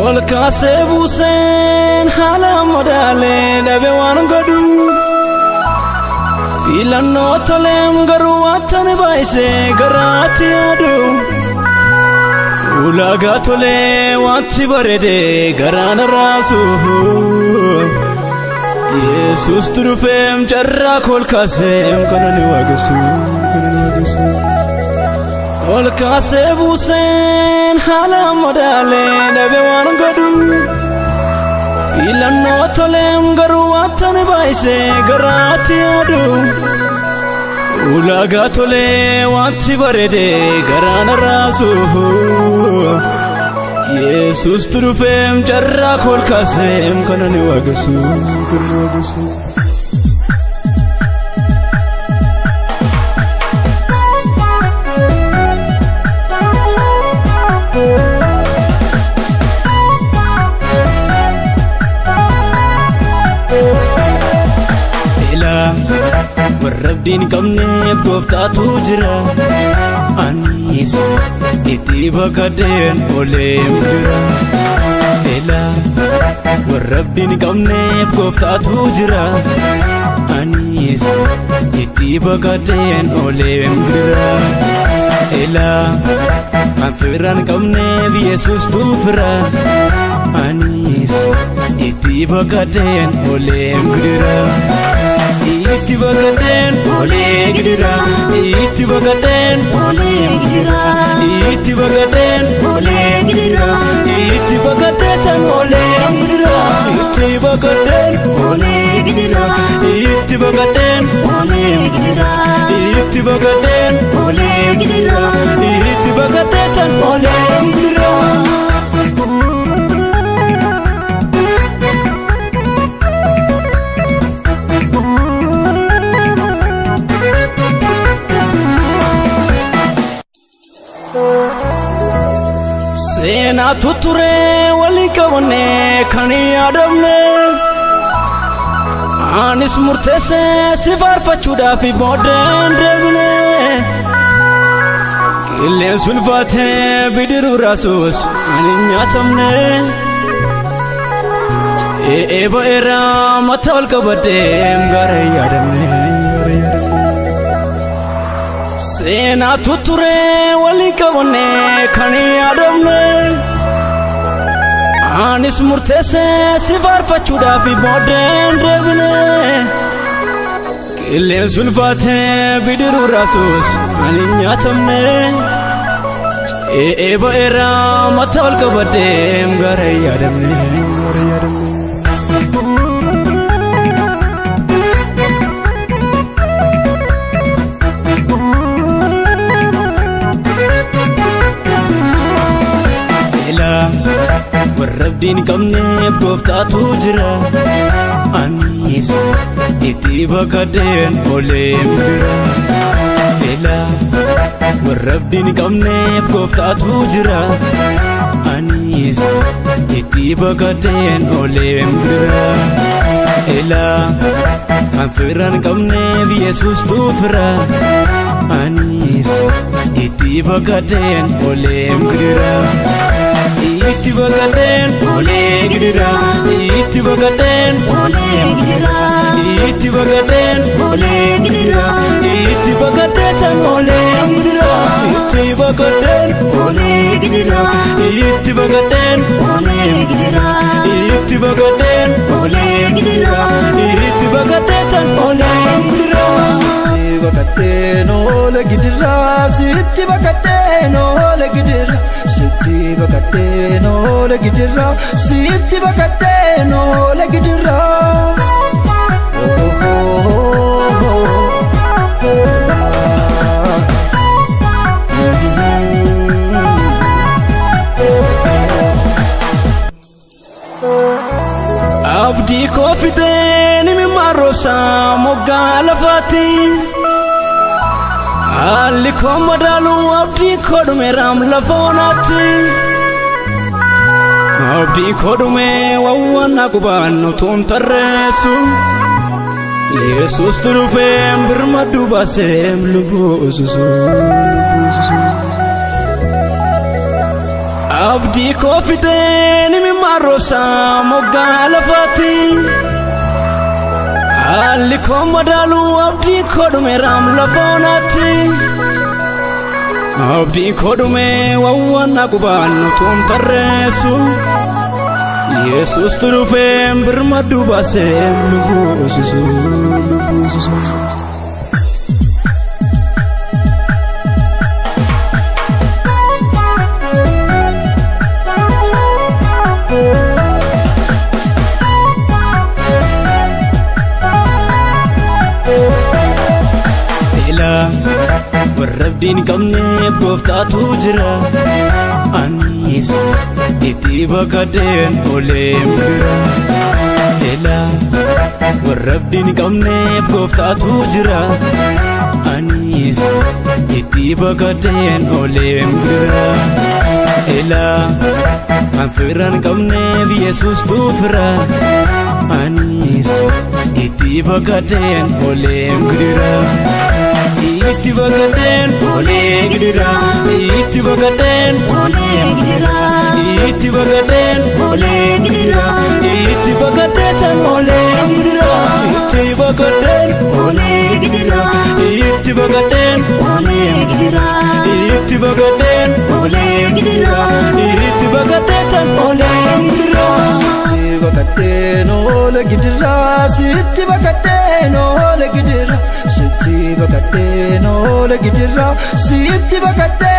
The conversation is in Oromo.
Ol kaasee buuseen haala madaalee dhabe waan godhu. Filannoo toleem garuu wanta ni baay'isee garaatti yaadu. Ulaagaa tolee wanti bareede garaan raasu. Yesuustu dhufeem carraa kol kaaseem kana ni waaqessu. Kana ni waaqessu. Ol kaasee buuseen haala madaalee dhabe waan godhu. Filannoo toleem garuu wanta ni baay'isee garaatti yaadu. Ulaagaa tolee wanti bareede garaan raasu. Yesuustu dhufeem carraa kol kaaseem kana ni waaqessu. Kana ni waaqessu. Ilaa warra abdiin qabneef gooftaatu jira. Anis itti baqadheen olee jira. Ilaa warra abdiin qabneef gooftaatu jira. Anis itti baqadheen olee jira. Ilaa kan firaan qabneef Yesuustu fira. Anis itti baqadheen olee jira. Itti baqadheen olee gidira. Itti baqadheen Olee gidira. Itti baqadheen Olee gidira. Itti baqadheen olee gidira. Itti baqadheen Olee gidira. Itti baqadheen Olee gidira. Itti baqadheen Olee gidira. Itti baqadheen olee gidira. Seenaatu ture walii qabannee kan hin yaadamne. Anis murteessee si faarfachuudhaaf booddeen deebine. Qilleensi ulfaatee bidiruu raasuus ani hin nyaatamne. Ce'ee ba'eera mataa ol qabadheem gara hin yaadamne. Seenaatu ture walii qabannee kan hin yaadamne. Anis murteessee si faarfachuudhaaf booddeen deebine. Qilleensi ulfaatee bidiruu raasuus ani hin nyaatamne. Ce'ee ba'eera mataa ol qabadheem gara hin yaadamne. Gara hin yaadamne. Ilaa warra abdiin qabneef gooftaatu jira. Anis itti baqadheen olee jira. Ilaa warra abdiin qabneef gooftaatu jira. Anis itti baqadheen olee jira. Ilaa kan firaan qabneef Yesuustu fira. Anis itti baqadheen olee jira. Itti baqadheen Olee gidira. Itti baqadheen Olee gidira. Itti baqadheen Olee gidira. Itti baqadheen olee gidira. Itti baqadheen Olee gidira. Itti baqadheen Olee gidira. Itti baqadheen Olee gidira. Itti baqadheen olee gidira. Sitti baqadheen oole gidira. Sitti baqadheen oole gidira. Sitti baqadheen oole gidira. Sitti baqadheen oole gidira. Oh, oh, oh, oh. Abdii koo fixee ni mimmaan moggaa lafaatti. Haalli koo madaalu abdii koo dhumeeraam lafa onaatti. Abdii koo dhumee wawwaannaa qubaan utuun tarreessu. Yesuustu dhufeem birmaduu baaseem lubbuu ususu. Abdii koo fixeen imimmaan roobsaa moggaa lafaatti. Haalli koo madaaluu abdii koo dhumeeraam lafa onaatti. Abdii koo dhumee wawwaannaa qubaan utuun tarreessu. Yesuustu dhufee birmaduu baasee lubbuu lubbuu. Ilaa warra abdii hin qabneef gooftaatu jira. Anis itti baqadheen olee bira. Ilaa warra abdii hin qabneef gooftaatu jira. Anis itti baqadheen olee bira. Ilaa kan fira hin qabneef Yesuustu fira. Anis itti baqadheen olee bira. Itti baqadheen olee gidira. Itti baqadheen Olee gidira. Itti baqadheen Olee gidira. Itti baqadheen olee gidira. Itti baqadheen Olee gidira. Itti baqadheen Olee gidira. Itti baqadheen Olee gidira. Itti baqadheen olee gidira. Sitti baqadheen oole gidiraa sitti baqadheen oole gidiraa sitti baqadheen oole gidiraa sitti baqadheen.